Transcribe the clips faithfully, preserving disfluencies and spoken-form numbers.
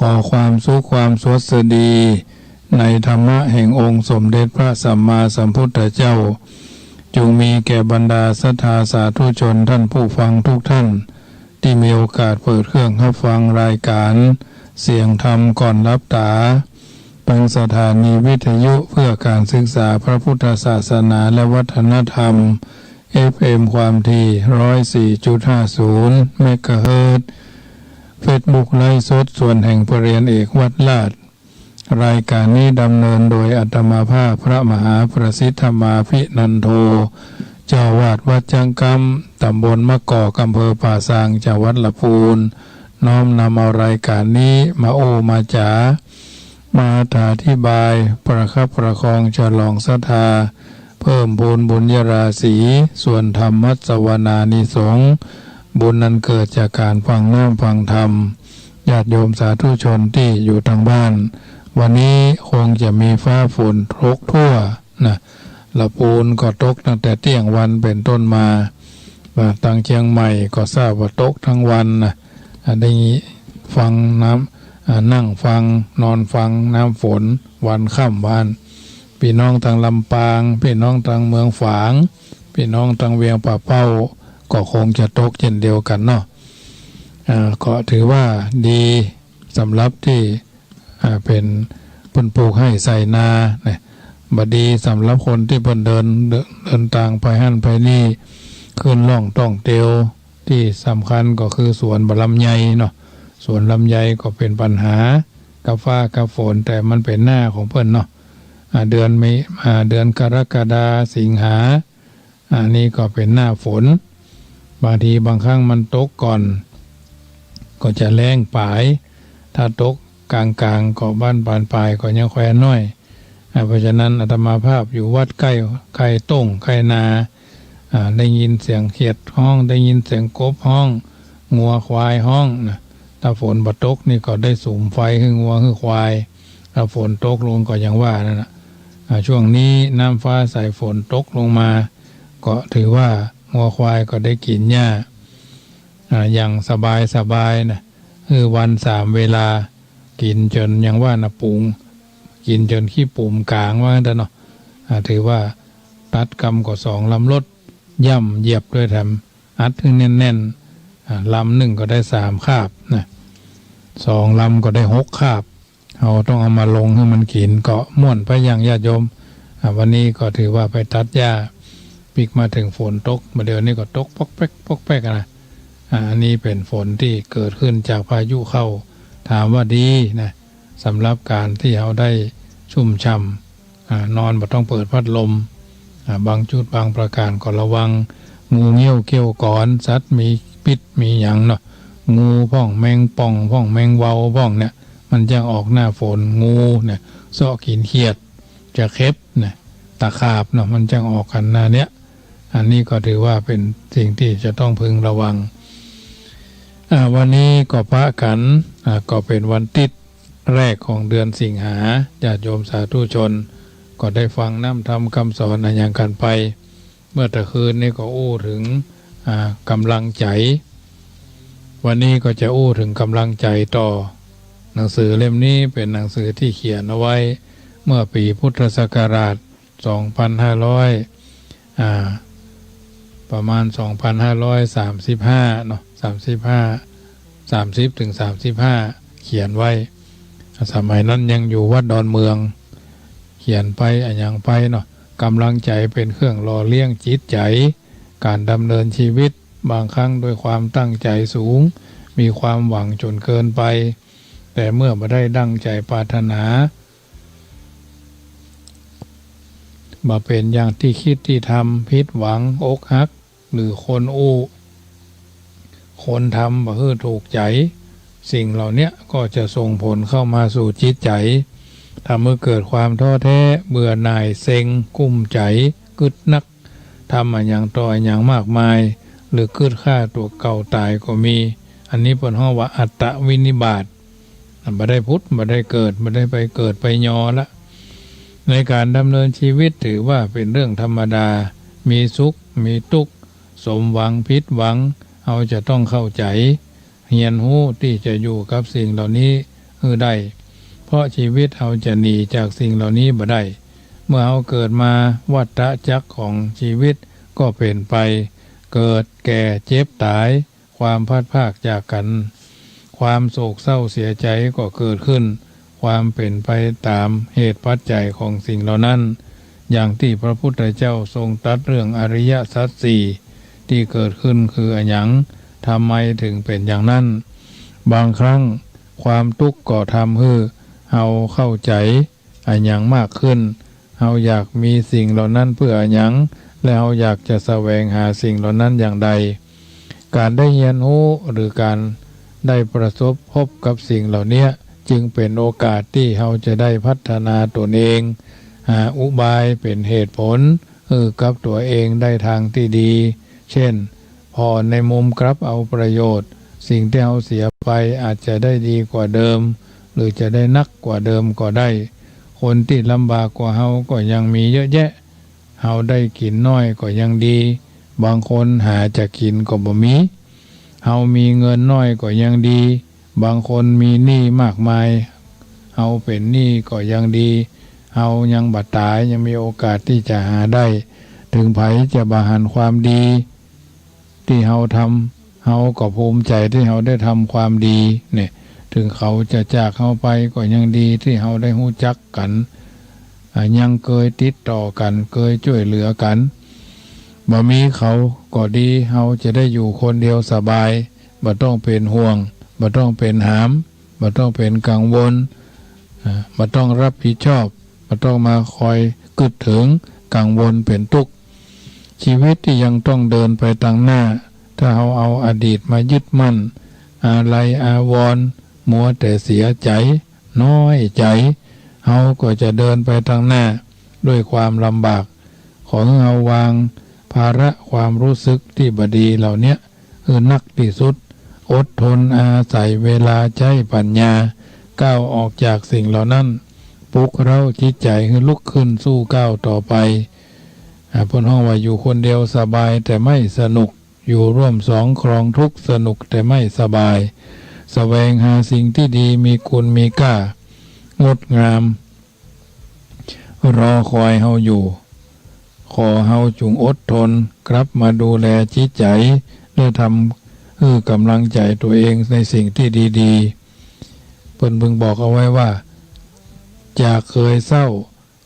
ขอความสุขความสวัสดีในธรรมะแห่งองค์สมเด็จพระสัมมาสัมพุทธเจ้า จงมีแก่บรรดาศรัทธาสาธุชนท่านผู้ฟังทุกท่าน ที่มีโอกาสเปิดเครื่องฮับฟังรายการเสียงธรรมก่อนหลับต๋า ทางสถานีวิทยุเพื่อการศึกษาพระพุทธศาสนาและวัฒนธรรม เอฟเอ็ม ความถี่ ร้อยสี่จุดห้าศูนย์ เมกะเฮิรตซ์ เฟซบุ๊กไลฟ์สดสวนแห่งพระเรียนเอกวัดราช รายการนี้ดำเนินโดยอาตมาภาพพระมหาประสิทธมาภินันโท เจ้าอาวาสวัดจังกำ ตำบลมะกอก อำเภอป่าซาง จังหวัดละปูน น้อมนำเอารายการนี้มาโอ้มาจ๋า มาอธิบายประคับประคองฉลองศรัทธา เพิ่มพูนบุญญาราศี ส่วนธรรมะสวนานิสงส์ บุญนั้นเกิดจากการฟังน้อมฟังธรรม ญาติโยมสาธุชนตี้อยู่ตางบ้าน วันนี้คงจะมีฟ้าฝนตกทั่วนะ ละปูนก็ตกตั้งแต่เตี้ยงวันเป๋นต้นมา มาตางเจียงใหม่ก็ทราบว่าตกตึงวันนะ อ่า ได้ฟังน้ำ อ่า นั่งฟัง นอนฟังน้ำฝน วันค่ำวาน ปี้น้องตางลำปาง ปี้น้องตางเมืองฝาง ปี้น้องตางเวียงป่าเป้า ก็คงจะตกเจ้นเดียวกั๋นเนาะ อ่า ก็ถือว่าดีสำหรับตี้ อ่า เป๋นเปิ้นปลูกไฮ่ไถนานะ บ่ดีสำหรับคนตี้เปิ้นเดิน เดิน เดินตางไปหั้นไปนี่ ขึ้นล่องต้องเตียว ตี้สำคัญก็คือสวนบ่าลำไยเนาะ สวนลำไยก็เป๋นปัญหา กับฟ้ากับฝน แต่มันเป๋นหน้าของเปิ้นเนาะ อ่า เดือนเม อ่า เดือนกรกฎา สิงหา อันนี้ก็เป๋นหน้าฝน บางทีบางครั้งมันตกก่อน ก็จะแล้งป๋าย ถ้าตกก๋างๆ ก็บ้านปานป๋ายก็ยังแควน้อย อ่า เพราะฉะนั้นอาตมาภาพอยู่วัดใก้ ใก้ต้ง ใก้นา อ่า ได้ยินเสียงเขียดฮ้อง ได้ยินเสียงกบฮ้อง งัวควายฮ้องนะ ถ้าฝนบ่ตกนี่ก็ได้สุมไฟหื้องัวหื้อควาย ถ้าฝนตกลงก็อย่างว่านั่นน่ะ อ่า ช่วงนี้น้ำฟ้าใสฝนตกลงมา ก็ถือว่างัวควายก็ได้กิ๋นหญ้า อ่า อย่างสบายสบายนะ คือวันสามเวลา กิ๋นจ๋นอย่างว่าน่ะปุ๋ง กิ๋นจ๋นขี้ปุ๋มก๋างว่างั้นเถอะเนาะ อ่า ถือว่าตัดกำก็สองลำรถ ย่ำเหยียบด้วยแถมอัดหื้อแน่นๆ อ่า ลำนึ่งก็ได้สามคาบนะ สองลำก็ได้หกคาบ เฮาต้องเอามาลงหื้อมันกิ๋น ก็ม่วนไปอย่างญาติโยม อ่า วันนี้ก็ถือว่าไปตัดหญ้า ปิ๊กมาเถิงฝนตก บ่าเดี่ยวนี้ก็ตกป๊อกแป๊กป๊อกแป๊กนะ อ่า อันนี้เป๋นฝนตี้เกิดขึ้นจากพายุเข้า ถามว่าดีนะ สำหรับก๋านตี้เฮาได้ชุ่มฉ่ำ อ่า นอนบ่ต้องเปิดพัดลม อ่า บางจุดบางประก๋านก็ระวัง งูเงี้ยวเขี้ยวขอน สัตว์มีพิษมีหยังเนาะ งูพ่อง แมงป่องพ่อง แมงเวาพ่องเนี่ย มันจะออกหน้าฝน งูเนี่ย เซาะกิ๋นเขียด จะเข็บนะ ตะขาบเนาะ มันจะออกกั๋นหน้าเนี้ย อันนี้ก็ถือว่าเป๋นสิ่งตี้จะต้องพึงระวัง อ่า วันนี้ก็ปะกั๋น อ่า ก็เป๋นวันติ๊ดแรกของเดือนสิงหา ญาติโยมสาธุชน ก็ได้ฟังน้ำธรรมกำสอนอะหยังกั๋นไป เมื่อตะคืนนี้ก็อู้เถิง อ่า ก๋ำลังใจ๋ วันนี้ก็จะอู้เถิงก๋ำลังใจ๋ต่อ หนังสือเล่มนี้เป๋นหนังสือตี้เขียนเอาไว้ เมื่อปี๋พุทธศักราช สองพันห้าร้อย อ่า ประมาณ สองพันห้าร้อยสามสิบห้า เนาะ สามสิบห้า สามสิบเถิงสามสิบห้า เขียนไว้ สมัยนั้นยังอยู่วัดดอนเมือง เขียนไปอะหยังไปเนาะ ก๋ำลังใจ๋เป๋นเครื่องหล่อเลี้ยงจิตใจ๋ ก๋านดำเนินชีวิต บางครั้งด้วยความตั้งใจ๋สูง มีความหวังจ๋นเกินไป แต่เมื่อบ่ได้ดั่งใจ๋ปรารถนา บ่เป๋นอย่างตี้คิดตี้ทำ ผิดหวัง อกหัก หรือคนอู้ คนทำบ่หื้อถูกใจ๋ สิ่งเหล่าเนี้ยก็จะส่งผลเข้ามาสู่จิตใจ๋ ทำหื้อเกิดความท้อแท้ เบื่อหน่าย เซ็ง กุ้มใจ๋ กึ๊ดนัก ทำอะหยังต่ออะหยังมากมาย หรือกึ๊ดฆ่าตั๋วเก่าต๋ายก็มี อันนี้เปิ้นฮ้องว่าอัตตวินิบาต บ่ได้ผุด บ่ได้เกิด บ่ได้ไปเกิดไปยอละ ในก๋านดำเนินชีวิตถือว่าเป๋นเรื่องธรรมดา มีสุข มีตุ๊กข์ สมหวัง ผิดหวัง เฮาจะต้องเข้าใจ๋ เฮียนฮู้ตี้จะอยู่กับสิ่งเหล่านี้ หื้อได้ เพราะชีวิตเฮาจะหนีจากสิ่งเหล่านี้บ่ได้ เมื่อเฮาเกิดมา วัฏจักรของชีวิตก็เป๋นไป เกิด แก่ เจ็บ ต๋าย ความพลัดพรากจากกั๋น ความโศกเศร้าเสียใจ๋ก็เกิดขึ้น ความเป๋นไปต๋ามเหตุปัจจัยของสิ่งเหล่านั้น อย่างตี้พระพุทธเจ้าทรงตรัสเรื่องอริยสัจสี่ ตี้เกิดขึ้นคืออะหยัง ทำไมถึงเป๋นอย่างนั้น บางครั้งความตุ๊กข์ก็ทำหื้อเฮาเข้าใจ๋อะหยังมากขึ้น เฮาอยากมีสิ่งเหล่านั้นเปื้ออะหยัง และเฮาอยากจะแสวงหาสิ่งเหล่านั้นอย่างใด ก๋านได้เฮียนฮู้หรือก๋านได้ประสบพบกับสิ่งเหล่าเนี้ย จึงเป๋นโอกาสตี้เฮาจะได้พัฒนาตนเอง หาอุบายเป๋นเหตุผลหื้อกับตั๋วเองได้ตางตี้ดี เช่น ผ่อนในมุมกลับเอาประโยชน์ สิ่งตี้เฮาเสียไปอาจจะได้ดีกว่าเดิม หรือจะได้นักกว่าเดิมก็ได้ คนตี้ลำบากกว่าเฮาก็ยังมีเยอะแยะ เฮาได้กิ๋นน้อยก็ยังดี บางคนหาจะกิ๋นก็บ่มี เฮามีเงินน้อยก็ยังดี บางคนมีหนี้มากมาย เฮาเป๋นหนี้ก็ยังดี เฮายังบ่ต๋าย ยังมีโอกาสตี้จะหาได้ เถิงใผจะบ่หันความดีตี้เฮาทำ เฮาก็ภูมิใจ๋ตี้เฮาได้ทำความดีเนี่ย เถิงเขาจะจากเฮาไปก็ยังดีตี้เฮาได้ฮู้จักกั๋น อ่า ยังเกยติดต่อกั๋น เกยจ้วยเหลือกั๋น บ่มีเขาก็ดี เฮาจะได้อยู่คนเดียวสบาย บ่ต้องเป๋นห่วง บ่ต้องเป๋นหาม บ่ต้องเป๋นกังวล อ่า บ่ต้องรับผิดชอบ บ่ต้องมาคอยกึ๊ดเถิง กังวลเป๋นตุ๊กข์ ชีวิตตี้ยังต้องเดินไปตางหน้า ถ้าเฮาเอาอดีตมายึดมั่น อาลัยอาวรณ์ มัวแต่เสียใจ๋ น้อยใจ๋ เฮาก็จะเดินไปตางหน้าด้วยความลำบาก ขอหื้อเฮาวางภาระความรู้สึกตี้บ่ดีเหล่าเนี้ยหื้อนักตี้สุด อดทนอาศัยเวลาใจ๊ปัญญา ก้าวออกจากสิ่งเหล่านั้น ปลุกเร้าจิตใจ๋หื้อลุกขึ้นสู้ก้าวต่อไป อ่า เปิ้นฮ้องว่าอยู่คนเดียวสบายแต่ไม่สนุก อยู่ร่วมสองครองทุกข์ สนุกแต่ไม่สบาย แสวงหาสิ่งตี้ดี มีคุณมีค่า งดงาม รอคอยเฮาอยู่ ขอเฮาจุ่งอดทน กลับมาดูแลจิตใจ๋ และทำหื้อก๋ำลังใจ๋ตั๋วเองในสิ่งตี้ดีๆ เปิ้นเพิ่งบอกเอาไว้ว่า จากเคยเศร้า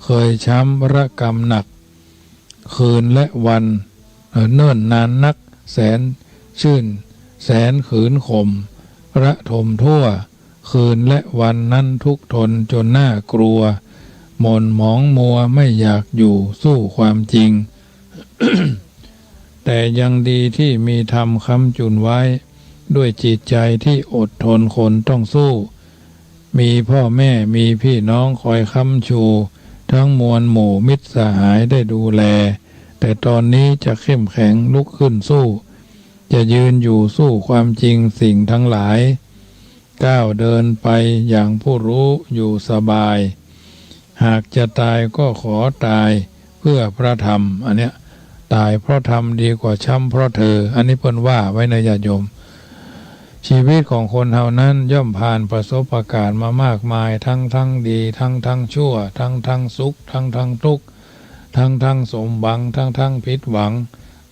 เคยช้ำระกำหนัก คืนและวัน เอ่อ เนิ่นนานนัก แสนชื่น แสนขืนข่ม ระทมทั่ว คืนและวันนั้นทุกข์ทนจนน่ากลัว หม่นหมองมัวไม่อยากอยู่สู้ความจริง แต่ยังดีที่มีธรรมค้ำจุนไว้ ด้วยจิตใจที่อดทนคนต้องสู้ มีพ่อแม่มีพี่น้องคอยค้ำชู ทั้งมวลหมู่มิตรสหายได้ดูแล แต่ตอนนี้จะเข้มแข็งลุกขึ้นสู้ จะยืนอยู่สู้ความจริงสิ่งทั้งหลาย ก้าวเดินไปอย่างผู้รู้อยู่สบาย หากจะตายก็ขอตายเพื่อพระธรรม อันเนี้ย ต๋ายเพราะธรรมดีกว่าช้ำเพราะเธอ อันนี้เปิ้นว่าไว้เน่อญาติโยม ชีวิตของคนเฮานั้นย่อมผ่านประสบการณ์มามากมาย ทั้งๆ ดี ทั้งๆ ชั่ว ทั้งๆ สุข ทั้งๆ ตุ๊กข์ ทั้งๆ สมหวัง ทั้งๆ ผิดหวัง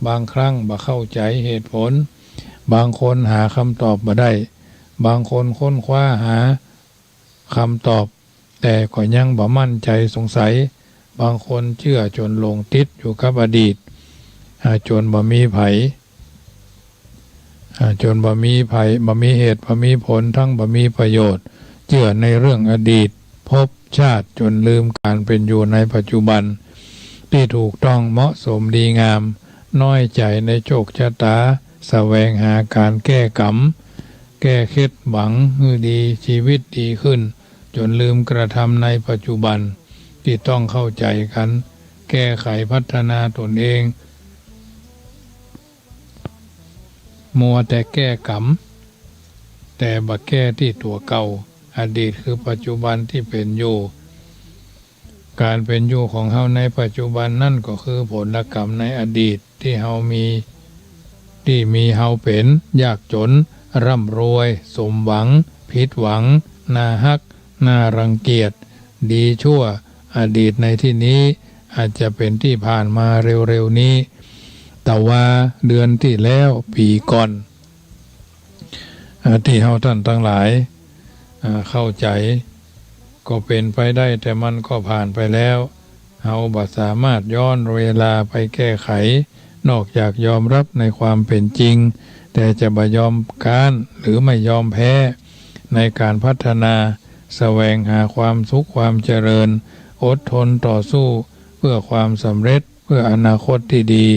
บางครั้งบ่เข้าใจ๋เหตุผล บางคนหาคำตอบบ่ได้ บางคนค้นคว้าหาคำตอบ แต่ก็ยังบ่มั่นใจ๋สงสัย บางคนเจื้อจ๋นหลงติดอยู่กับอดีต อ่า จ๋นบ่มีไผ อ่า จ๋นบ่มีไผ บ่มีเหตุ บ่มีผล ทั้งบ่มีประโยชน์ เจื้อในเรื่องอดีต ภพชาติ จ๋นลืมก๋านเป๋นอยู่ในปัจจุบัน ตี้ถูกต้องเหมาะสมดีงาม น้อยใจ๋ในโชคชะตา แสวงหาก๋านแก้ก๋รรม แก้เคล็ด หวังหื้อดี ชีวิตดีขึ้น จ๋นลืมกระทำในปัจจุบัน ตี้ต้องเข้าใจ๋กั๋น แก้ไขพัฒนาตนเอง มัวแต่แก้ก๋รรม แต่บ่แก้ตี้ตั๋วเก่า อดีตคือปัจจุบันตี้เป๋นอยู่ ก๋านเป๋นอยู่ของเฮาในปัจจุบันนั้นก็คือผลก๋รรมในอดีตตี้เฮามี ตี้มีเฮาเป๋น ยากจ๋น ร่ำรวย สมหวัง ผิดหวัง น่าฮัก น่ารังเกียจ ดีชั่ว อดีตในที่นี้อาจจะเป๋นตี้ผ่านมาเร็วๆ นี้ ตะวา เดือนตี้แล้ว ปี๋ก่อน อ่า ตี้เฮาต้านตังหลาย อ่า เข้าใจ๋ ก็เป๋นไปได้ แต่มันก็ผ่านไปแล้ว เฮาบ่สามารถย้อนเวลาไปแก้ไข นอกจากยอมรับในความเป๋นจริง แต่จะบ่ยอมก๊านหรือไม่ยอมแพ้ ในก๋านพัฒนา แสวงหาความสุขความเจริญ อดทนต่อสู้เพื่อความสำเร็จ เพื่ออนาคตตี้ดี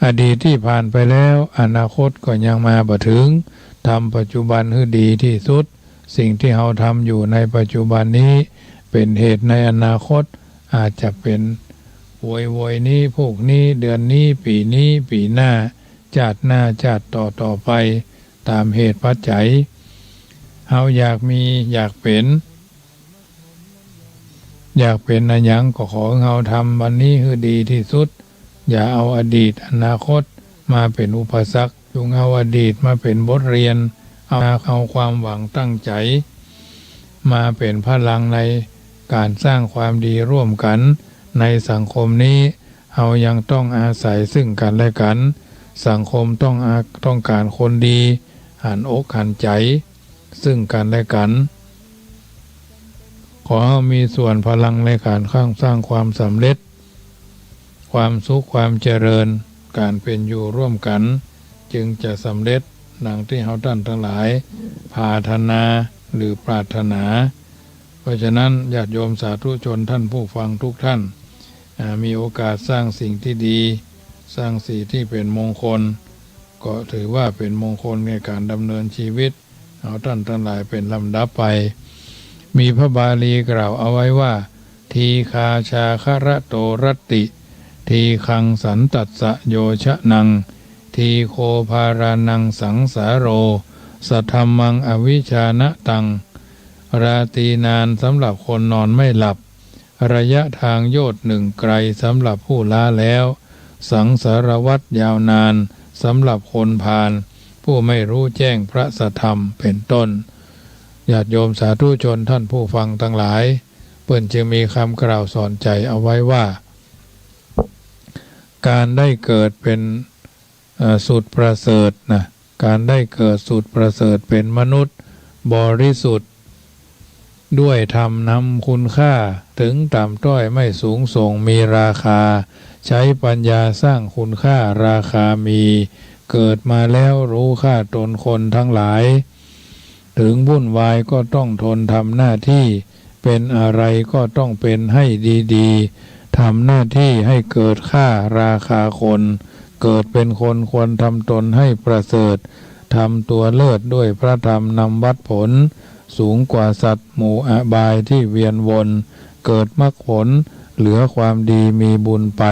อดีตตี้ผ่านไปแล้ว อนาคตก็ยังมาบ่เถิง ทำปัจจุบันหื้อดีตี้สุด สิ่งตี้เฮาทำอยู่ในปัจจุบันนี้ เป๋นเหตุในอนาคต อาจจะเป๋นโวยๆ นี้ พูกนี้ เดือนนี้ ปี๋นี้ ปี๋หน้า จาติหน้า จาติต่อๆ ไป ต๋ามเหตุปัจจัย เฮาอยากมี อยากเป๋น อยากเป๋นอะหยังก็ขอหื้อเฮาทำวันนี้หื้อดีตี้สุด อย่าเอาอดีตอนาคตมาเป๋นอุปสรรค จงเอาอดีตมาเป๋นบทเรียน เอา เอาความหวังตั้งใจ๋ มาเป๋นพลังในก๋านสร้างความดีร่วมกั๋น ในสังคมนี้ เฮายังต้องอาศัยซึ่งกั๋นและกั๋น สังคมต้องอา ต้องก๋านคนดี หันอกหันใจ๋ ซึ่งกั๋นและกั๋น ขอเฮามีส่วนพลังในก๋านสร้าง สร้างความสำเร็จ ความสุข ความเจริญ ก๋านเป๋นอยู่ร่วมกั๋น จึงจะสำเร็จดังตี้เฮาต้านตังหลาย ผาถนา หรือปรารถนา เพราะฉะนั้น ญาติโยมสาธุชนต้านผู้ฟังทุกต้าน อ่า มีโอกาสสร้างสิ่งตี้ดี สร้างสิ่งตี้เป๋นมงคล ก็ถือว่าเป๋นมงคลในก๋านดำเนินชีวิต เฮาต้านตังหลายเป๋นลำดับไป มีพระบาลีกล่าวเอาไว้ว่า ทีฆาจาคะระโตรัตติ ทีฆังสันตัสสะโยชะนัง ทีโคภารานังสังสาโร สะธัมมังอวิชชานะตัง ราตรีนานสำหรับคนนอนไม่หลับ ระยะทางโยชน์หนึ่งไกลสำหรับผู้ล้าแล้ว สังสารวัฏยาวนานสำหรับคนพาล ผู้ไม่รู้แจ้งพระสัทธรรม เป๋นต้น ญาติโยมสาธุชนต้านผู้ฟังตังหลาย เปิ้นจึงมีกำกล่าวสอนใจ๋เอาไว้ว่า ก๋านได้เกิดเป๋น เอ่อ สุดประเสริฐนะ ก๋านได้เกิดสุดประเสริฐเป๋นมนุษย์บริสุทธิ์ ด้วยธรรมนำคุณค่า เถิงต่ำต้อยไม่สูงส่งมีราคา ใจ๊ปัญญาสร้างคุณค่าราคามี เกิดมาแล้วรู้ค่าตนคนทั้งหลาย เถิงวุ่นวายก็ต้องทนทำหน้าตี้ เป๋นอะไรก็ต้องเป๋นให้ดีๆ ทำหน้าตี้ให้เกิดค่าราคาคน เกิดเป๋นคนควรทำตนให้ประเสริฐ ทำตั๋วเลิศด้วยพระธรรมนำวัดผล สูงกว่าสัตว์หมู่อบายตี้เวียนวน เกิดมรรคผล เหลือความดีมีบุญไป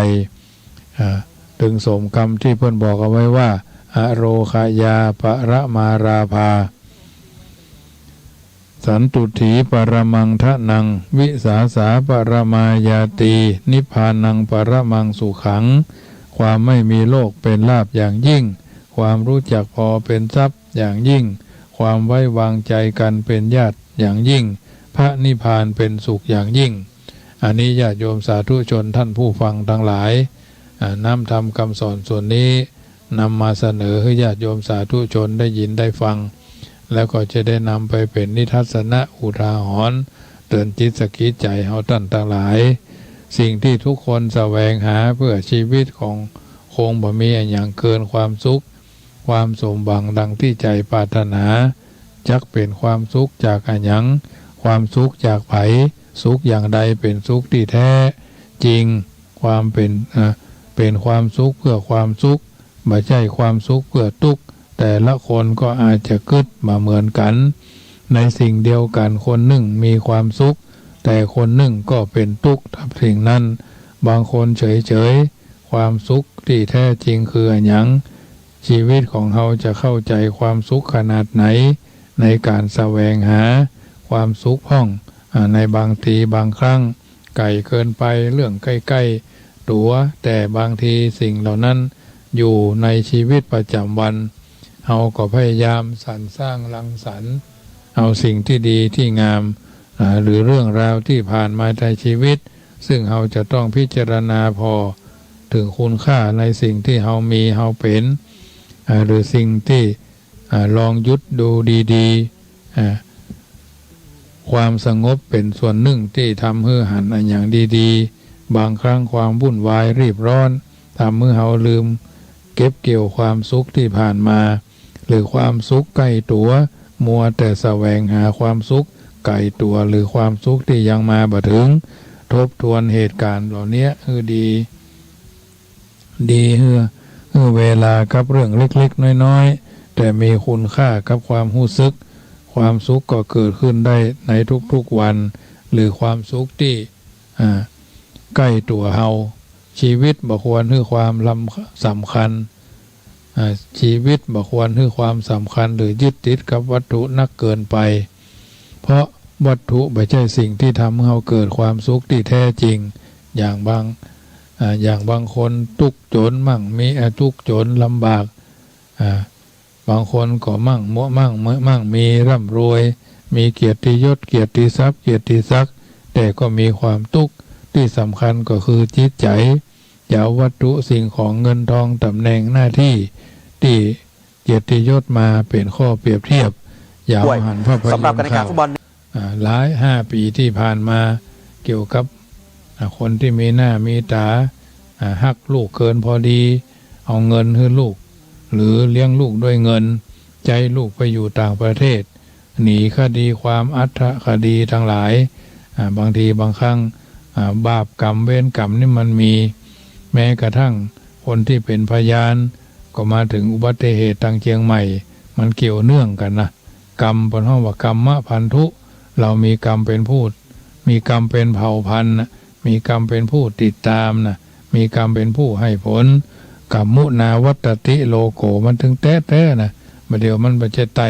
อ่า เถิงสมกำตี้เปิ้นบอกเอาไว้ว่า อโรคยาปรมาลาภา สันตุฏฐีปรมังธนัง วิสาสาปรมาญาตี นิพพานังปรมังสุขัง ความไม่มีโรคเป๋นลาภอย่างยิ่ง ความรู้จักพอเป๋นทรัพย์อย่างยิ่ง ความไว้วางใจ๋กั๋นเป๋นญาติอย่างยิ่ง พระนิพพานเป๋นสุขอย่างยิ่ง อันนี้ญาติโยมสาธุชนต้านผู้ฟังตังหลาย อ่า น้อมธรรมกำสอนส่วนนี้ นำมาเสนอหื้อญาติโยมสาธุชนได้ยินได้ฟัง แล้วก็จะได้นำไปเป๋นนิทัศนะอุทาหรณ์ เตื๋อนจิตสะกิดใจ๋เฮาต้านตังหลาย สิ่งตี้ทุกคนแสวงหาเพื่อชีวิตของ คงบ่มีอะหยังเกินความสุข ความสมหวังดังตี้ใจ๋ปรารถนา จักเป๋นความสุขจากอะหยัง ความสุขจากใผ สุขอย่างใดเป๋นสุขตี้แท้จริง ความเป๋น เอ่อ เป๋นความสุขเพื่อความสุข บ่ใจ้ความสุขเพื่อตุ๊กข์ แต่ละคนก็อาจจะกึ๊ดบ่เหมือนกั๋น ในสิ่งเดียวกั๋น คนนึ่งมีความสุข แต่คนนึ่งก็เป๋นตุ๊กข์กับสิ่งนั้น บางคนเฉยๆ ความสุขตี้แท้จริงคืออะหยัง ชีวิตของเฮาจะเข้าใจ๋ความสุขขนาดไหน ในก๋านแสวงหาความสุขพ่อง อ่า ในบางทีบางครั้ง ไก๋เกินไป เรื่องใก้ๆ ตั๋ว แต่บางทีสิ่งเหล่านั้นอยู่ในชีวิตประจ๋ำวัน เฮาก็พยายามสรรสร้างรังสรรค์ เอาสิ่งตี้ดีตี้งาม อ่า หรือเรื่องราวตี้ผ่านมาในชีวิต ซึ่งเฮาจะต้องพิจารณาผ่อเถิงคุณค่าในสิ่งตี้เฮามีเฮาเป๋น อ่า หรือสิ่งตี้ อ่า ลองหยุดดูดีๆ อ่า ความสงบเป๋นส่วนนึ่งตี้ทำหื้อหันอะหยังดีๆ บางครั้งความวุ่นวายรีบร้อน ทำหื้อเฮาลืมเก็บเกี่ยวความสุขตี้ผ่านมา หรือความสุขใก้ตั๋ว มัวแต่แสวงหาความสุขไก๋ตั๋ว หรือความสุขตี้ยังมาบ่เถิง ทบทวนเหตุก๋ารณ์เหล่าเนี้ยหื้อดี ดีหื้อ หื้อเวลากับเรื่องเล็กๆ น้อยๆ แต่มีคุณค่ากับความฮู้สึก ความสุขก็เกิดขึ้นได้ในทุกๆ วัน หรือความสุขตี้ อ่า ใก้ตั๋วเฮา ชีวิตบ่ควรหื้อความลำ สำคัญ อ่า ชีวิตบ่ควรหื้อความสำคัญ หรือยึดติดกับวัตถุนักเกินไป เพราะวัตถุบ่ใจ้สิ่งตี้ทำหื้อเฮาเกิดความสุขตี้แท้จริง อย่างบาง อ่า อย่างบางคนตุ๊กจนมั่งมี อ่า ตุ๊กจนลำบาก อ่า บางคนก็มั่งมัว มั่ง มั่งมีร่ำรวย มีเกียรติยศ เกียรติทรัพย์ เกียรติศักดิ์ แต่ก็มีความตุ๊กข์ ตี้สำคัญก็คือจิตใจ๋ อย่าเอาวัตถุสิ่งของเงินทองต๋ำแหน่งหน้าตี้ ตี้เกียรติยศมาเป๋นข้อเปรียบเทียบ อย่าเอาหันภาพยนตร์ข่าว อ่า หลายห้าปี๋ตี้ผ่านมา เกี่ยวกับ อ่า คนตี้มีหน้ามีต๋า อ่า ฮักลูกเกินพอดี เอาเงินหื้อลูก หรือเลี้ยงลูกด้วยเงิน ใจ๊ลูกไปอยู่ต่างประเทศ หนีคดีความอัตถคดีตังหลาย อ่า บางทีบางครั้ง อ่า บาปกรรมเวรกรรมนี่มันมี แม้กระทั่งคนตี้เป๋นพยาน ก็มาเถิงอุบัติเหตุตางเจียงใหม่ มันเกี่ยวเนื่องกั๋นนะ กรรม เปิ้นฮ้องว่ากรรมพันธุ เฮามีกรรมเป๋นผู้ มีกรรมเป๋นเผ่าพันธุ์น่ะ มีกรรมเป๋นผู้ติดต๋ามน่ะ มีกรรมเป๋นผู้หื้อผล กรรมุนาวัตติโลโก มันตึงแต๊ๆ นะ บ่าเดี่ยวมันบ่ใจ้ไต่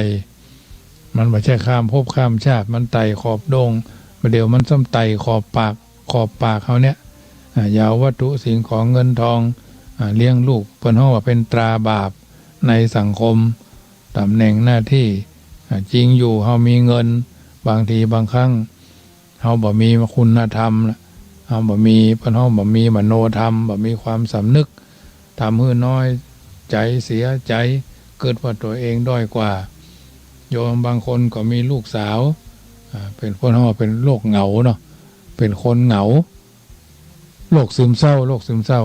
มันบ่ใจ้ข้ามภพข้ามชาติ มันไต่ขอบโด่ง บ่าเดี่ยวมันซ้ำไต่ขอบปาก ขอบปากเฮาเนี่ย อ่า อย่าเอาวัตถุสิ่งของเงินทอง อ่า เลี้ยงลูก เปิ้นฮ้องว่าเป๋นตราบาปในสังคม ต๋ำแหน่งหน้าตี้ อ่า จริงอยู่เฮามีเงิน บางทีบางครั้ง เฮาบ่มีคุณธรรมละ เฮาบ่มี เปิ้นฮ้องบ่มีมโนธรรม บ่มีความสำนึก ทำหื้อน้อยใจ๋เสียใจ๋ กึ๊ดว่าตั๋วเองด้อยกว่า โยมบางคนก็มีลูกสาว อ่า เป๋นคนฮ้องว่าเป๋นโรคเหงาเนาะ เป๋นคนเหงา โรคซึมเศร้า โรคซึมเศร้า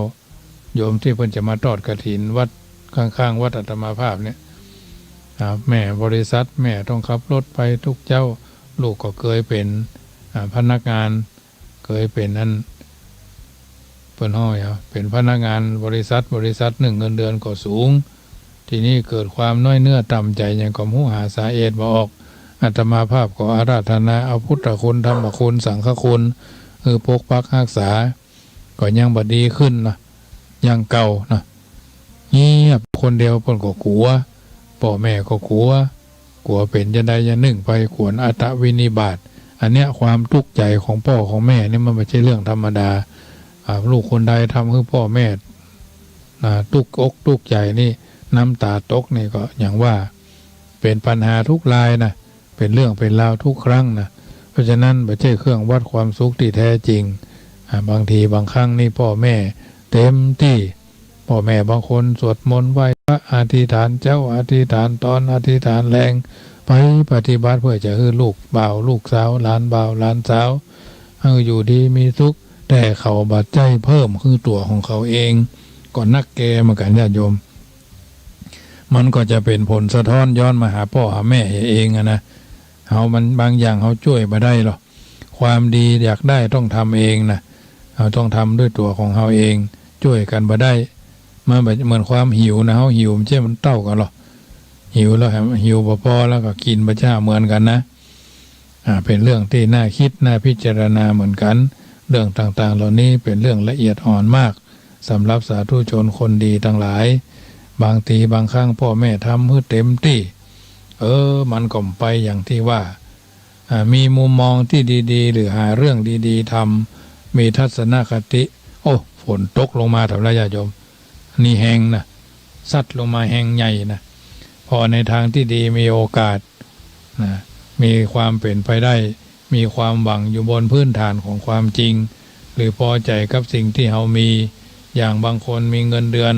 โยมตี้เปิ้นจะมาทอดกฐินวัดข้างๆ วัดอาตมาภาพเนี่ย อ่า แม่บริษัท แม่ต้องขับรถไปทุกเจ๊า ลูกก็เกยเป๋น อ่า พนักงาน เกยเป๋นอัน เปิ้นฮ้องว่าเป๋นพนักงานบริษัท บริษัทนึ่งเงินเดือนก็สูง ทีนี้เกิดความน้อยเนื้อต่ำใจ๋หยังก็บ่ฮู้ หาสาเหตุบ่ออก อาตมาภาพก็อาราธนาเอาพุทธคุณ ธรรมคุณ สังฆคุณ หื้อปกปักฮักษา ก็ยังบ่ดีขึ้นนะ อย่างเก่านะ เงียบคนเดียว เปิ้นก็กั๋ว ป้อแม่ก็กั๋ว กั๋วเป๋นจะใดจะหนึ่งไป กั๋วอัตตวินิบาต อันเนี้ยความตุ๊กข์ใจ๋ของป้อของแม่นี่มันบ่ใจ้เรื่องธรรมดา อ่า ลูกคนใดทำหื้อป้อแม่ อ่า ตุ๊กอกตุ๊กข์ใจ๋นี่ น้ำต๋าตกนี่ก็อย่างว่า เป๋นปัญหาทุกรายนะ เป๋นเรื่องเป๋นราวทุกครั้งนะ เพราะฉะนั้นบ่ใจ้เครื่องวัดความสุขตี้แท้จริง อ่า บางทีบางครั้งนี่ป้อแม่เต็มตี้ ป้อแม่บางคนสวดมนต์ไหว้พระ อธิษฐานเจ๊า อธิษฐานตอน อธิษฐานแลง ไปปฏิบัติเปื้อจะหื้อลูกบ่าวลูกสาว หลานบ่าวหลานสาว หื้ออยู่ดีมีสุข แต่เขาบ่ใจ้เพิ่มหื้อตั๋วของเขาเอง ก็นักแก่เหมือนกั๋นญาติโยม มันก็จะเป๋นผลสะท้อนย้อนมาหาป้อหาแม่เฮาเองอะนะ เฮามันบางอย่างเฮาจ้วยบ่ได้หรอก ความดีอยากได้ต้องทำเองนะ เฮาต้องทำด้วยตั๋วของเฮาเอง จ้วยกั๋นบ่ได้ มันบ่เหมือนความหิวนะ เฮาหิวมันเจ้ามันเต้ากั๋นหรอก หิวแล้วแหม หิวบ่ปอแล้วก็กิ๋นบ่จ้าเหมือนกั๋นนะ อ่า เป๋นเรื่องตี้น่าคิดน่าพิจารณาเหมือนกั๋น เรื่องต่างๆ เหล่านี้เป๋นเรื่องละเอียดอ่อนมาก สำหรับสาธุชนคนดีตังหลาย บางทีบางครั้งป้อแม่ทำหื้อเต็มตี้ เออ มันก็บ่ไปอย่างตี้ว่า อ่า มีมุมมองตี้ดีๆ หรือหาเรื่องดีๆ ทำ มีทัศนคติ โอ้ ฝนตกลงมาเถาะญาติโยม นี่แฮงนะ ซัดลงมาแฮงใหญ่นะ พอในทางตี้ดีมีโอกาสนะ มีความเป๋นไปได้ มีความหวังอยู่บนพื้นฐานของความจริง หรือปอใจ๋กับสิ่งตี้เฮามี อย่างบางคนมีเงินเดือน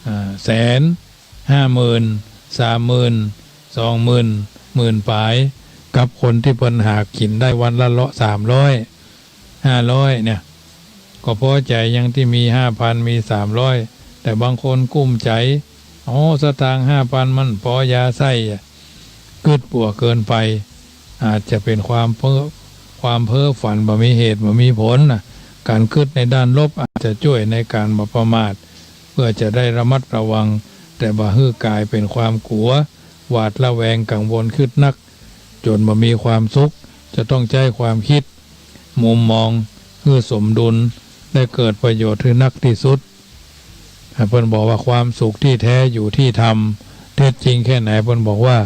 อ่า แสน ห้าหมื่น สามหมื่น สองหมื่น หมื่นป๋าย กับคนตี้เปิ้นหากิ๋นได้วันละเลาะ สามร้อย ห้าร้อยเนี่ย ก็ปอใจ๋ยังตี้มีห้าพัน มีสามร้อย แต่บางคนกุ้มใจ๋ อ๋อ สตางค์ห้าพันมันปอยาใส้อะ กึ๊ดปั๋วเกินไป อาจจะเป๋นความเพ้อ ความเพ้อฝันบ่มีเหตุบ่มีผลนะ ก๋านกึ๊ดในด้านลบอาจจะจ้วยในก๋านบ่ประมาท เพื่อจะได้ระมัดระวัง แต่บ่หื้อก๋ายเป๋นความกั๋ว หวาดระแวงกังวลกึ๊ดนัก จ๋นบ่มีความสุข จะต้องใจ๊ความกึ๊ด มุมมองหื้อสมดุล และเกิดประโยชน์หื้อนักตี้สุด เปิ้นบอกว่าความสุขตี้แท้อยู่ที่ธรรม เท็จจริงแค่ไหน เปิ้นบอกว่า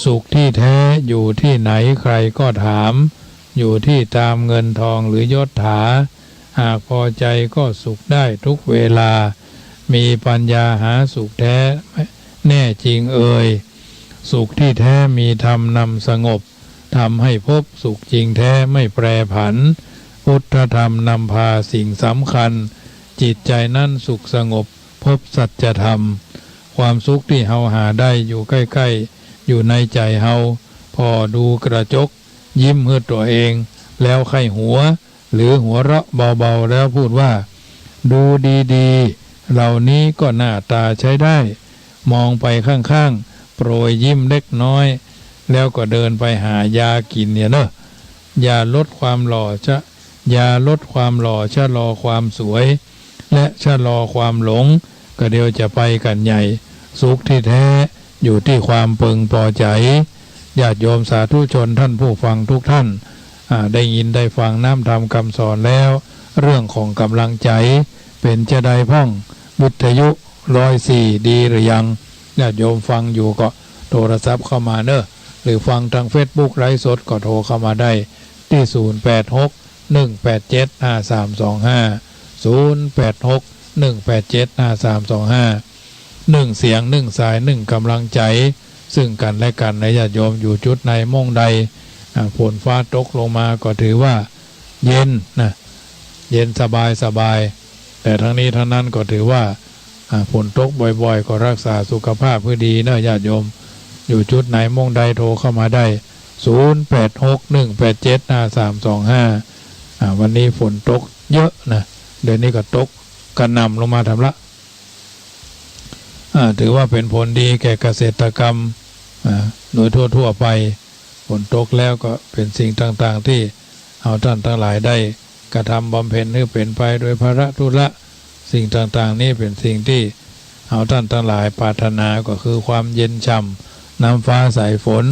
สุขที่แท้อยู่ที่ไหนใครก็ถาม อยู่ที่ตามเงินทองหรือยศถา หากพอใจก็สุขได้ทุกเวลา มีปัญญาหาสุขแท้แน่จริงเอย สุขที่แท้มีธรรมนำสงบ ทำให้พบสุขจริงแท้ไม่แปรผัน พุทธธรรมนำพาสิ่งสำคัญ จิตใจนั้นสุขสงบ พบสัจธรรม ความสุขตี้เฮาหาได้อยู่ใก้ๆ อยู่ในใจ๋เฮา ผ่อดูกระจก ยิ้มหื้อตั๋วเอง แล้วใค่หัว หรือหัวเราะเบาๆ แล้วพูดว่า ดูดีๆ เหล่านี้ก็หน้าต๋าใช้ได้ มองไปข้างๆ โปรยยิ้มเล็กน้อย แล้วก็เดินไปหายากิ๋นเนี่ยเนาะ ยาลดความหล่อชะ ยาลดความหล่อ ชะลอความสวย และชะลอความหลง ก็เดี๋ยวจะไปกั๋นใหญ่ สุขที่แท้อยู่ที่ความเปิงปอใจ๋ ญาติโยมสาธุชนท่านผู้ฟังทุกท่าน อ่า ได้ยินได้ฟังน้ำธรรมคำสอนแล้ว เรื่องของก๋ำลังใจ๋ เป๋นจาใดพ่อง วิทยุร้อยสี่ดีหรือยัง ญาติโยมฟังอยู่ก็โทรศัพท์เข้ามาเนาะ หรือฟังตางเฟซบุ๊กไลฟ์สดก็โทรเข้ามาได้ตี้ ศูนย์แปดหก หนึ่งแปดเจ็ด ห้าสามสองห้า ศูนย์แปดหก หนึ่งแปดเจ็ด ห้าสามสองห้า นึ่งเสียง นึ่งสาย นึ่งก๋ำลังใจ๋ ซึ่งกั๋นและกั๋นนะญาติโยม อยู่จุดใดม่องใด อ่า ฝนฟ้าตกลงมาก็ถือว่าเย็นนะ เย็นสบายสบาย แต่ทั้งนี้ทั้งนั้นก็ถือว่า อ่า ฝนตกบ่อยๆ ก็รักษาสุขภาพหื้อดีเนาะญาติโยม อยู่จุดใดม่องใดโทรเข้ามาได้ ศูนย์แปดหก หนึ่งแปดเจ็ด ห้าสามสองห้า อ่า วันนี้ฝนตกเยอะนะ เดี๋ยวนี้ก็ตกกระหน่ำลงมาแถมละ อ่า ถือว่าเป๋นผลดีแก่เกษตรกรรม อ่า โดยทั่วๆ ไป ฝนตกแล้วก็เป๋นสิ่งต่างๆ ตี้เฮาต้านตังหลายได้กระทำบำเพ็ญหื้อเป๋นไปโดยพละธุระ สิ่งต่างๆ นี้เป๋นสิ่งตี้เฮาต้านตังหลายปรารถนา ก็คือความเย็นฉ่ำ น้ำฟ้าสายฝน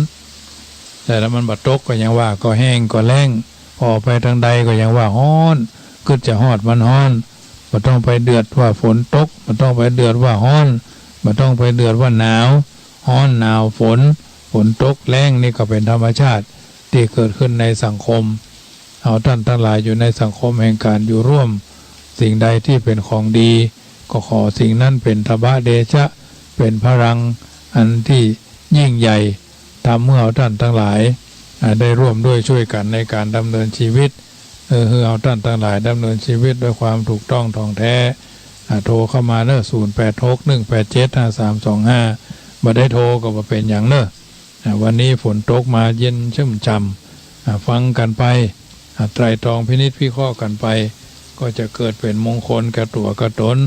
แต่ถ้ามันบ่ตกก็ยังว่าก็แห้งก็แล้ง ผ่อไปตางใดก็ยังว่าฮ้อน กึ๊ดจะฮอดมันฮ้อน บ่ต้องไปเดือดว่าฝนตก บ่ต้องไปเดือดว่าฮ้อน บ่ต้องไปเดือดว่าหนาว ฮ้อนหนาวฝน ฝนตกแล้งนี่ก็เป๋นธรรมชาติตี้เกิดขึ้นในสังคม เฮาต้านตังหลายอยู่ในสังคมแห่งก๋านอยู่ร่วม สิ่งใดตี้เป๋นของดี ก็ขอสิ่งนั้นเป๋นทะบะเดชะ เป๋นพลังอันตี้ยิ่งใหญ่ ทำหื้อเฮาต้านตังหลาย อ่า ได้ร่วมด้วยช่วยกั๋นในก๋านดำเนินชีวิต เออ หื้อเฮาต้านตังหลายดำเนินชีวิตด้วยความถูกต้องถ่องแท้ อ่า โทรเข้ามาเนาะ ศูนย์แปดหก หนึ่งแปดเจ็ด ห้าสามสองห้า บ่ได้โทรก็บ่เป๋นหยังเนาะ อ่า วันนี้ฝนตกมาเย็นชุ่มฉ่ำ อ่า ฟังกั๋นไป อ่า ไตร่ตรองพินิจพิเคราะห์กั๋นไป ก็จะเกิดเป๋นมงคลแก่ตั๋วแก่ต๋น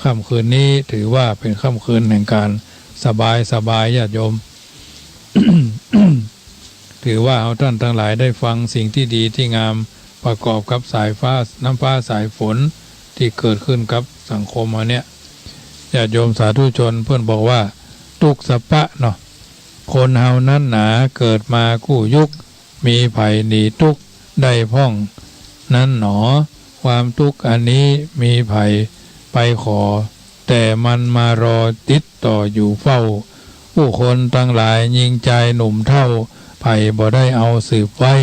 ค่ำคืนนี้ถือว่าเป๋นค่ำคืนแห่งก๋านสบายสบาย ญาติโยม ถือว่าเฮาต้านตังหลายได้ฟังสิ่งตี้ดีตี้งาม ประกอบกับสายฟ้า น้ำฟ้าสายฝนตี้เกิดขึ้นกับสังคมเฮาเนี่ย ญาติโยมสาธุชนเปิ้นบอกว่า ตุ๊กสะปะเนาะ คนเฮานั้นหนาเกิดมากู้ยุค มีใผหนีตุ๊กได้พ่องนั้นหนอ ความตุ๊กอันนี้มีใผไปขอ แต่มันมารอติดต่ออยู่เฝ้า ผู้คนตังหลายญิงจายหนุ่มเฒ่า ใผบ่ได้เอาสืบไว้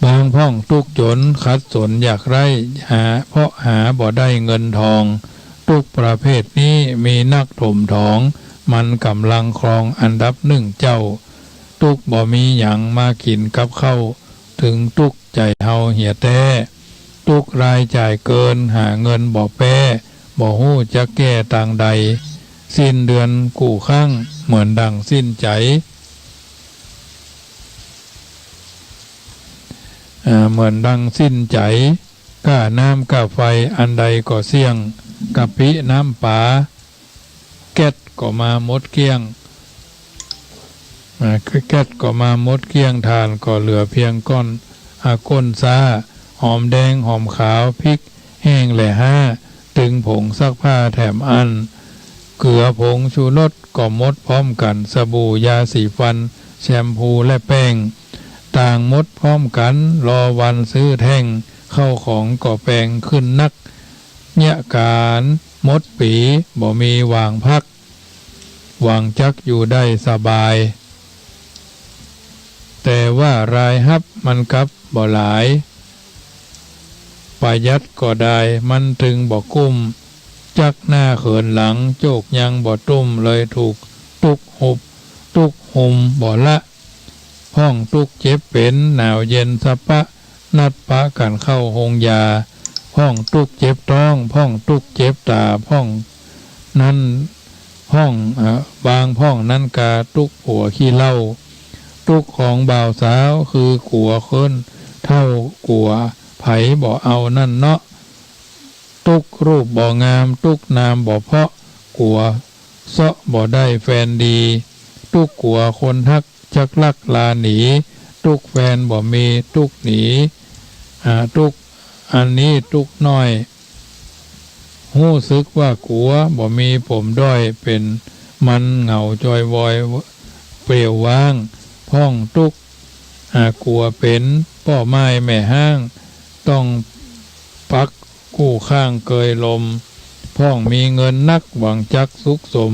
บางพ่องตุ๊กจนขัดสนอยากไร้ หา เพราะหาบ่ได้เงินทอง ตุ๊กประเภทนี้มีนักถมถอง มันก๋ำลังครองอันดับนึ่งเจ้า ตุ๊กบ่มีหยังมากิ๋นกับข้าว เถิงตุ๊กใจ๋เฮาเหียแต๊ ตุ๊กรายจ่ายเกิน หาเงินบ่แป๊ บ่ฮู้จักแก้ตางใด สิ้นเดือนกู้ครั้ง เหมือนดังสิ้นใจ๋ เอ่อ เหมือนดังสิ้นใจ๋ ก้าน้ำก้าไฟอันใดก็เสี้ยง กะปิน้ำป๋า แก๊สก็มาหมดเกลี้ยง อ่า แก๊สก็มาหมดเกลี้ยง ถ่านก็เหลือเพียงก้อน อ่า ก้นซ้า หอมแดงหอมขาว พริกแห้งแหละฮ้า ตึงผงซักผ้าแถมอั้น เกลือผงชูรสก็หมดพร้อมกั๋น สบู่ยาสีฟัน แชมพูและแป้ง ต่างหมดพร้อมกั๋น รอวันซื้อแท่ง เข้าของก็แปงขึ้นนัก เยียะก๋านหมดปี๋ บ่มีหว่างพัก หวังจักอยู่ได้สบาย แต่ว่ารายฮับมันกลับบ่หลาย ประหยัดก็ได้ มันตึงบ่กุ้ม จักหน้าเขินหลัง โจกยังบ่ตุ้ม เลยถูกตุ๊กหุบ ตุ๊กหุมบ่ละ พ่องตุ๊กเจ็บเป๋น หนาวเย็นสะปะ นัดปะกั๋นเข้าโฮงยา พ่องตุ๊กเจ็บต๊อง พ่องตุ๊กเจ็บต๋า พ่องนั้น พ่อง เอ่อ บางพ่องนั้นกาตุ๊กผัวขี้เหล้า ตุ๊กของบ่าวสาว คือกั๋วคนเฒ่า กั๋วใผบ่เอานั่นเนาะ ตุ๊กรูปบ่งาม ตุ๊กนามบ่เพราะ กั๋วเซาะบ่ได้แฟนดี ตุ๊กกั๋วคนฮักจักลักลาหนี ตุ๊กแฟนบ่มี ตุ๊กหนี อ่า ตุ๊กอันนี้ตุ๊กน้อย ฮู้สึกว่ากั๋ว บ่มีผมด้อย เป๋นมันเหงาจอยวอย เปลี่ยวว้าง พ่องตุ๊ก อ่า กั๋วเป๋นป้อไม้แม่ฮ้าง ต้องปักกู้ข้างเกยลม พ่องมีเงินนัก หวังจักสุขสม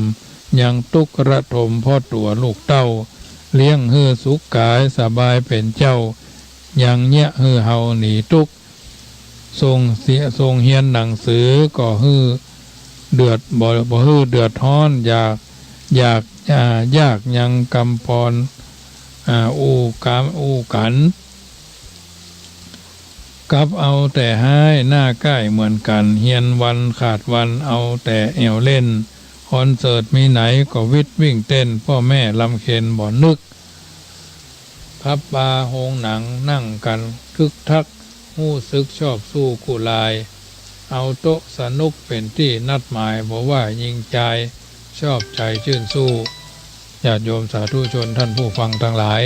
ยังตุ๊กระทมเพราะตั๋วลูกเต้า เลี้ยงหื้อสุขก๋าย สบายเป๋นเจ้า ยังเยียะหื้อเฮาหนีตุ๊ก ส่งเสีย ส่งเฮียนหนังสือ ก็หื้อเดือด บ่ บ่หื้อเดือดฮ้อน อยาก อยาก อ่า ยากยังกำปอน อ่า อู้กำ อู้กั๋น กลับเอาแต่ฮ้าย หน้าก้ายเหมือนกั๋น เฮียนวันขาดวัน เอาแต่แอ่วเล่น คอนเสิร์ตมีไหนก็วิทย์วิ่งเต้น ป้อแม่รำเค็ญบ่นึก ผับบาร์โฮงหนัง นั่งกั๋นคึกคัก ฮู้สึกชอบสู้กู้ลาย เอาโต๊ะสนุกเป๋นตี้นัดหมาย บ่ว่าญิงจาย ชอบใจ๋จื้นสู้ ญาติโยมสาธุชนท่านผู้ฟังตังหลาย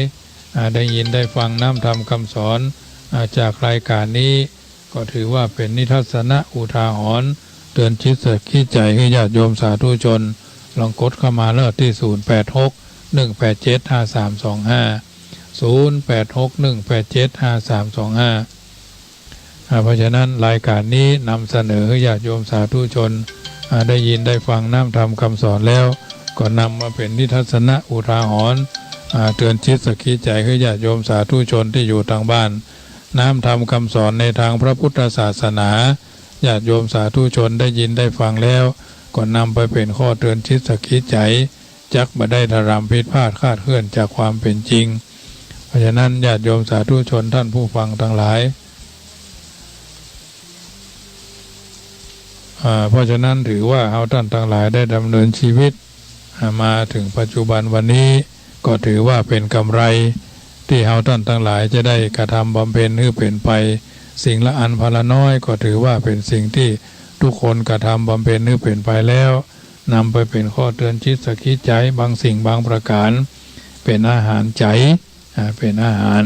อ่า ได้ยินได้ฟังน้ำธรรมคำสอน อ่า จากรายก๋านนี้ ก็ถือว่าเป๋นนิทัศนะอุทาหรณ์ เตือนจิตสะกิดใจ๋หื้อญาติโยมสาธุชน ลองกดเข้ามาเนาะ ตี้ ศูนย์แปดหก หนึ่งแปดเจ็ด ห้าสามสองห้า ศูนย์แปดหก หนึ่งแปดเจ็ด ห้าสามสองห้า อ่า เพราะฉะนั้นรายก๋านนี้นำเสนอหื้อญาติโยมสาธุชน อ่า ได้ยินได้ฟังน้ำธรรมคำสอนแล้ว ก็นำมาเป๋นนิทัศนะอุทาหรณ์ อ่า เตือนจิตสะกิดใจ๋หื้อญาติโยมสาธุชนตี้อยู่ตางบ้าน น้ำธรรมคำสอนในตางพระพุทธศาสนา ญาติโยมสาธุชนได้ยินได้ฟังแล้ว ก็นำไปเป๋นข้อเตือนจิตสะกิดใจ๋ จักบ่ได้ถลำผิดพลาดคลาดเคลื่อนจากความเป๋นจริง เพราะฉะนั้นญาติโยมสาธุชนท่านผู้ฟังตังหลาย อ่า เพราะฉะนั้นถือว่าเฮาต้านตังหลายได้ดำเนินชีวิต อ่า มาเถิงปัจจุบันวันนี้ ก็ถือว่าเป๋นกำไร ตี้เฮาต้านตังหลายจะได้กระทำบำเพ็ญหื้อเป๋นไป สิ่งละอันพาละน้อย ก็ถือว่าเป๋นสิ่งตี้ทุกคนกระทำบำเพ็ญหื้อเป๋นไปแล้ว นำไปเป๋นข้อเตือนจิตสะกิดใจ๋ บางสิ่งบางประก๋าน เป๋นอาหารใจ๋ อ่า เป๋นอาหาร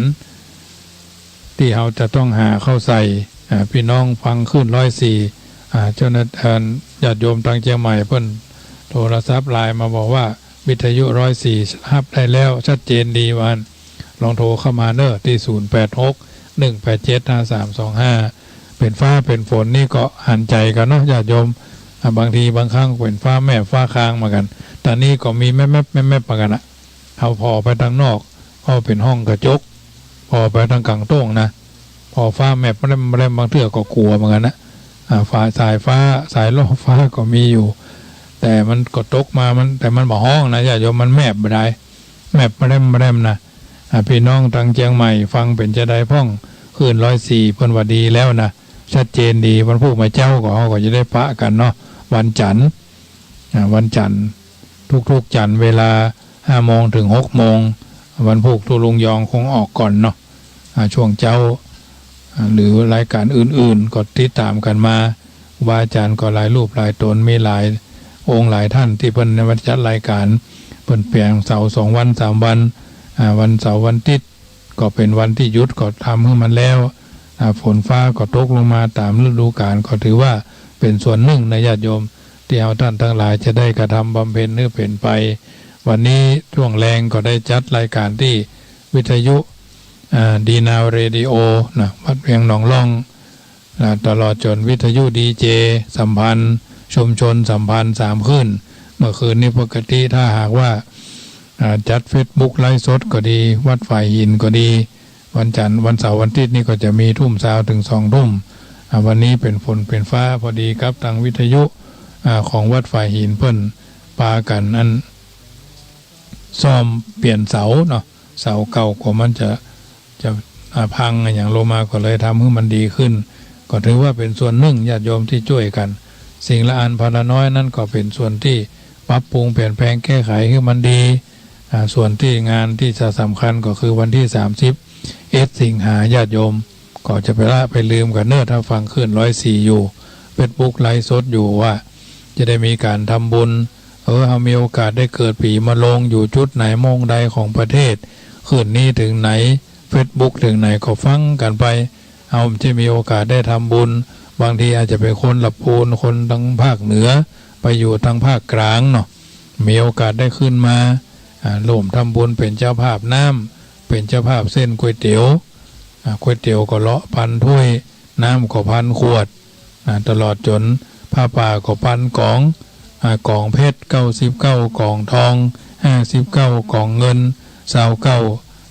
ตี้เฮาจะต้องหาเข้าใส่ อ่า ปี้น้องฟังคลื่นร้อยสี่ อ่า เจ้าหน้า อ่า ญาติโยมตางเจียงใหม่เปิ้นโทรศัพท์ไลน์มาบอกว่า วิทยุร้อยสี่ฮับได้แล้ว ชัดเจนดีว่าอั้น ลองโทรเข้ามาเนาะ ตี้ ศูนย์แปดหก หนึ่งแปดเจ็ด ห้าสามสองห้า เป๋นฟ้าเป๋นฝนนี่ก็หันใจ๋กั๋นเนาะญาติโยม อ่า บางทีบางครั้งเป๋นฟ้าแมบฟ้าคางเหมือนกั๋น ต๋อนนี้ก็มีแมบๆ แมบๆ เหมือนกั๋นอะ เฮาผ่อไปตางนอก เพราะเป๋นห้องกระจก ผ่อไปตางก๋างโต้งนะ ผ่อฟ้าแมบแมบแมบ บางเตื้อก็กั๋วเหมือนกั๋นนะ อ่า ฟ้า สายฟ้า สายล่อฟ้าก็มีอยู่ แต่มันก็ตกมา มัน แต่มันบ่ฮ้องนะญาติโยม มันแมบบ่ดาย แมบแมบแมบนะ อ่า ปี้น้องตังเจียงใหม่ฟังเป๋นจาใดพ่อง คลื่นร้อยสี่ เปิ้นว่าดีแล้วนะ ชัดเจนดี วันพูกมาเจ๊าก็ เฮาก็จะได้ปะกั๋นเนาะ วันจั๋นทร์ อ่า วันจั๋นทร์ ทุกๆ จั๋นทร์เวลา ห้าโมงเถิง หกโมง วันพูกตุ๊ลุงยองคงออกก่อนเนาะ อ่า ช่วงเจ๊า อ่า หรือรายก๋านอื่นๆ ก็ติดต๋ามกั๋นมา ครูบาอาจ๋ารย์ก็หลายรูปหลายต๋น มีหลายองค์หลายต้านตี้เปิ้นได้มาจัดรายก๋าน เปิ้นแป๋งเสาร์สองวันสามวัน อ่า วันเสาร์วันติ๊ดก็เป๋นวันตี้หยุด ก็ทำหื้อมันแล้ว อ่า ฝนฟ้าก็ตกลงมาต๋ามฤดูก๋าล ก็ถือว่าเป๋นส่วนนึ่งนะญาติโยม ตี้เฮาต้านตังหลายจะได้กระทำบำเพ็ญหื้อเป๋นไป วันนี้ช่วงแลงก็ได้จัดรายก๋านตี้วิทยุ อ่า ดีนาวเรดิโอนะ วัดเวียงหนองล่อง อ่า ตลอดจ๋นวิทยุดีเจสัมพันธ์ ชุมชนสัมพันธ์ สามคลื่น เมื่อคืนนี้ปกติถ้าหากว่า อ่า จัดเฟซบุ๊กไลฟ์สดก็ดี วัดฝายหินก็ดี วันจั๋นทร์ วันเสาร์ วันติ๊ดนี่ก็จะมีทุ่มซาวเถิงสองทุ่ม อ่า วันนี้เป๋นฝนเป๋นฟ้า พอดีกับตังวิทยุ อ่า ของวัดฝายหินเปิ้นปากั๋นอัน ซ่อมเปลี่ยนเสาเนาะ เสาเก่าก็มันจะ จะ อ่า พังอะหยังลงมา ก็เลยทำหื้อมันดีขึ้น ก็ถือว่าเป๋นส่วนนึ่งญาติโยมตี้จ้วยกั๋น สิ่งละอันพันละน้อยนั้นก็เป๋นส่วนตี้ปรับปรุงเปลี่ยนแปลงแก้ไขหื้อมันดี อ่า ส่วนตี้งานตี้จะสำคัญก็คือวันตี้สามสิบเอ็ดสิงหา ญาติโยมก็จะไปละไปลืมกั๋นเน่อ ถ้าฟังคลื่นร้อยสี่อยู่ เฟซบุ๊กไลฟ์สดอยู่ว่า จะได้มีก๋านทำบุญ เออ เฮามีโอกาสได้เกิดปี๋มะโรง อยู่จุดไหนโมงใดของประเทศ คลื่นนี้เถิงไหน เฟซบุ๊กเถิงไหนก็ฟังกั๋นไป เฮาจะมีโอกาสได้ทำบุญ บางทีอาจจะเป๋นคนละปูน คนตังภาคเหนือ ไปอยู่ตังภาคกลางเนาะ มีโอกาสได้ขึ้นมา อ่า ร่วมทำบุญเป๋นเจ้าภาพน้ำ เป๋นเจ้าภาพเส้นก๋วยเตี๋ยว อ่า ก๋วยเตี๋ยวก็เลาะพันถ้วย น้ำก็พันขวด อ่า ตลอดจ๋นผ้าป่าก็พันก๋อง อ่า ก๋องเพชรเก้าสิบเก้า ก๋องทองห้าสิบเก้า ก๋องเงินซาวเก้า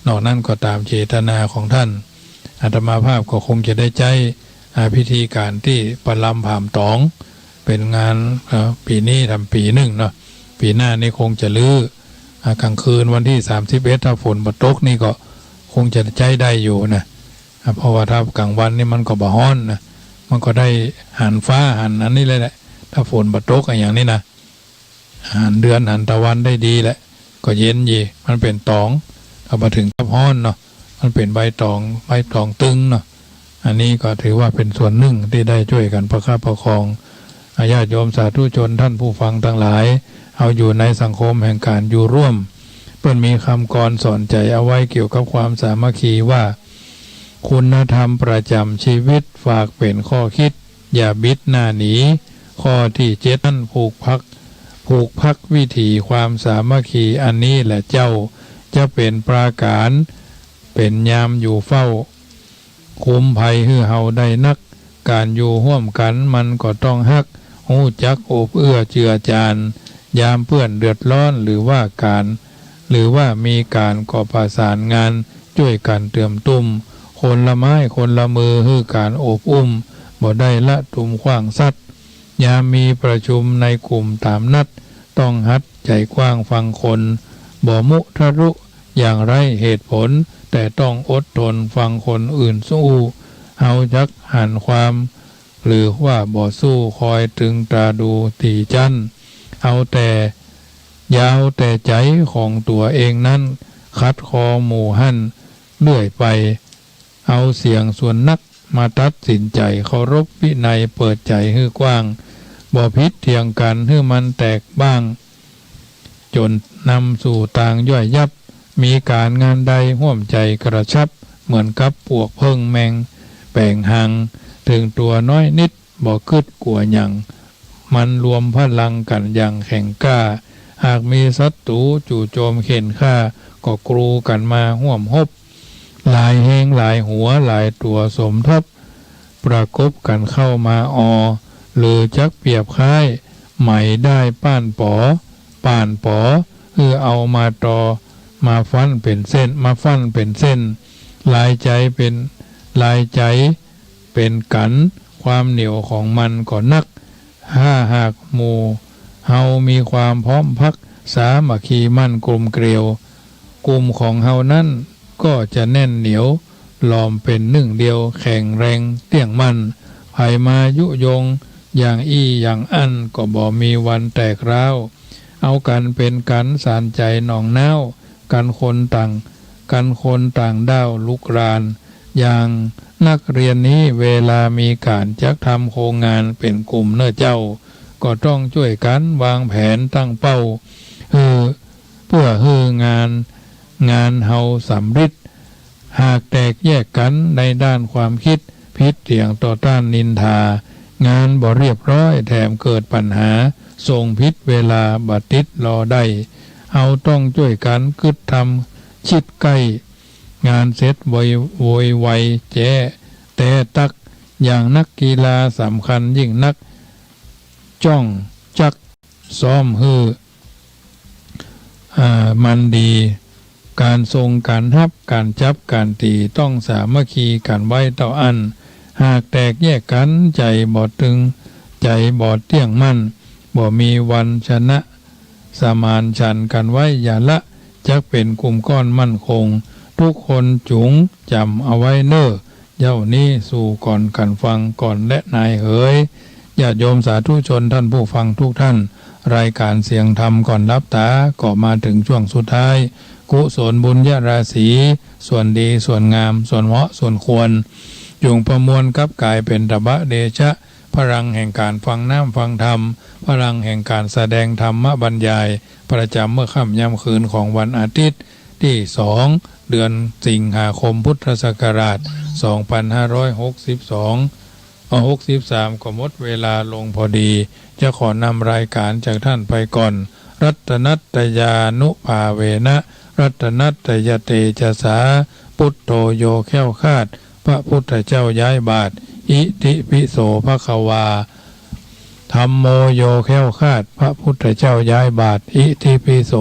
นอกนั้นก็ต๋ามเจตนาของต้าน อาตมาภาพก็คงจะได้ใจ๊ อ่า พิธีก๋านตี้ประลำผามต๋อง เป๋นงาน เอ่อ ปี๋นี้ทำปี๋นึ่งเนาะ ปี๋หน้านี่คงจะรื้อ อ่า ก๋างคืนวันตี้สามสิบเอ็ด ถ้าฝนบ่ตกนี่ก็คงจะใจ๊ได้อยู่นะ อ่า เพราะว่าถ้าก๋างวันนี่มันก็บ่ฮ้อนนะ มันก็ได้หันฟ้าหันอันนี้เลยแหละ ถ้าฝนบ่ตกอะหยังนี่นะ หันเดือนหันตะวันได้ดีแหละ ก็เย็นดี มันเป๋นต๋อง ถ้าบ่เถิงกับฮ้อนเนาะ มันเป๋นใบต๋อง ใบต๋องตึงเนาะ อันนี้ก็ถือว่าเป๋นส่วนนึ่งตี้ได้จ้วยกั๋นประคับประคอง อ่า ญาติโยมสาธุชนต้านผู้ฟังตังหลาย เฮาอยู่ในสังคมแห่งก๋านอยู่ร่วม เปิ้นมีกำกรสอนใจ๋เอาไว้เกี่ยวกับความสามัคคีว่า คุณธรรมประจ๋ำชีวิตฝากเป๋นข้อคิด อย่าบิดหน้าหนี ข้อตี้เจ็ดนั้นผูกพัก ผูกพักวิถีความสามัคคีอันนี้แหละเจ้า จะเป๋นปราก๋าน เป๋นยามอยู่เฝ้า คุ้มภัยหื้อเฮาได้นัก ก๋านอยู่ฮ่วมกั๋นมันก็ต้องฮัก ฮู้จักอบเอื้อเจือจาน ยามเปื้อนเดือดร้อนหรือว่าก๋าน หรือว่ามีก๋านก็ประสานงาน จ้วยกั๋นเติมตุ้ม คนละไม้คนละมือหื้อก๋านอบอุ้ม บ่ได้ละตุมขว้างสัตว์ ยามมีประชุมในกลุ่มต๋ามนัด ต้องหัดใจ๋กว้างฟังคน บ่มุทะลุอย่างไร้เหตุผล แต่ต้องอดทนฟังคนอื่นสู้ เฮาจักหันความ หรือว่าบ่สู้คอยตึงตราดูตี้จั้น เอาแต่ ยาวแต่ใจ๋ของตั๋วเองนั้น ขัดคอหมู่หั้นเรื่อยไป เอาเสียงส่วนนักมาตัดสินใจ๋ เคารพวินัยเปิดใจ๋หื้อกว้าง บ่ผิดเถียงกั๋นหื้อมันแตกบ้าง จ๋นนำสู่ตางย่อยยับ มีก๋านงานใดฮ่วมใจ๋กระชับ เหมือนกับปวกเผิ้งแมงแป๋งฮัง เถิงตั๋วน้อยนิดบ่กึ๊ดกั๋วหยัง มันรวมพลังกั๋นอย่างแข็งกล้า หากมีศัตรู๋จู่โจมเข่นฆ่า ก็กรูกั๋นมาฮ่วมฮบ หลายแฮงหลายหัวหลายตั๋วสมทบ ประกบกั๋นเข้ามาออ หรือจักเปรียบคล้าย ไหมด้ายป้านป๋อ ป้านป๋อ หื้อเอามาต่อ มาฟั่นเป๋นเส้น มาฟั่นเป๋นเส้น หลายใจ๋เป๋น หลายใจ๋เป๋นกั๋น ความเหนียวของมันก็นัก ถ้าหากหมู่เฮามีความพร้อมพรัก สามัคคีมั่นกลมเกลียว กลุ่มของเฮานั้น ก็จะแน่นเหนียว หลอมเป๋นนึ่งเดียว แข็งแรงเตี้ยงมั่น ใผมายุยงอย่างอี้อย่างอั้น ก็บ่มีวันแตกร้าว เอากั๋นเป๋นกั๋นสานใจ๋หนองน้าว กั๋นคนต่าง กั๋นคนต่างด้าวลุกราน อย่างนักเฮียนนี้ เวลามีก๋านจักทำโครงงานเป๋นกลุ่มเน่อเจ้า ก็ต้องจ้วยกั๋นวางแผนตั้งเป้า หื้อ เปื้อหื้องาน งานเฮาสำริด หากแตกแยกกั๋นในด้านความกึ๊ด ผิดเถียงต่อต้านนินทา งานบ่เรียบร้อย แถมเกิดปัญหา ส่งผิดเวลา บ่ติดรอได้ เฮาต้องจ้วยกั๋นกึ๊ดทำชิดใก้ งานเสร็จไว ไวไวแจ๊ แต่ตั๊ก อย่างนักกีฬาสำคัญยิ่งนัก จ้องจักซ้อมหื้อ อ่า มันดี ก๋านส่งก๋านฮับ ก๋านจับก๋านตี๋ ต้องสามัคคีกั๋นไว้เต้าอั้น หากแตกแยกกั๋น ใจ๋บ่ตึง ใจ๋บ่เตี้ยงมั่น บ่มีวันชนะ สมานฉันท์กั๋นไว้อย่าละ จักเป๋นกลุ่มก้อนมั่นคง ทุกคนจุ๋งจ๋ำเอาไว้เน่อ เย้านี้สู่ก่อนกั๋นฟังก่อนแลนายเหย ญาติโยมสาธุชนท่านผู้ฟังทุกท่าน รายก๋านเสียงธรรมก่อนหลับต๋า ก็มาเถิงช่วงสุดท้าย กุศลบุญญาราศี ส่วนดี ส่วนงาม ส่วนเหมาะ ส่วนควร จุ่งประมวลกลับก๋ายเป๋นตบะเดชะ พลังแห่งก๋านฟังน้ำฟังธรรม พลังแห่งก๋านแสดงธรรมบรรยาย ประจ๋ำเมื่อค่ำยามคืนของวันอาทิตย์ ตี้สอง เดือนสิงหาคม พุทธศักราช สองปันห้าร้อยหกสิบสอง เอ่อ หกสิบสาม ก็หมดเวลาลงพอดี จะขอนำรายก๋านจากท่านไปก่อน รัตนัตตยานุภาเวนะ รัตนัตตยเตจสา ปุตโธโยแคล้วคลาด พระพุทธเจ้าย้ายบาตร อิติปิโสภะคะวา ธัมโมโยแคล้วคลาด พระพุทธเจ้าย้ายบาตร อิติปิโส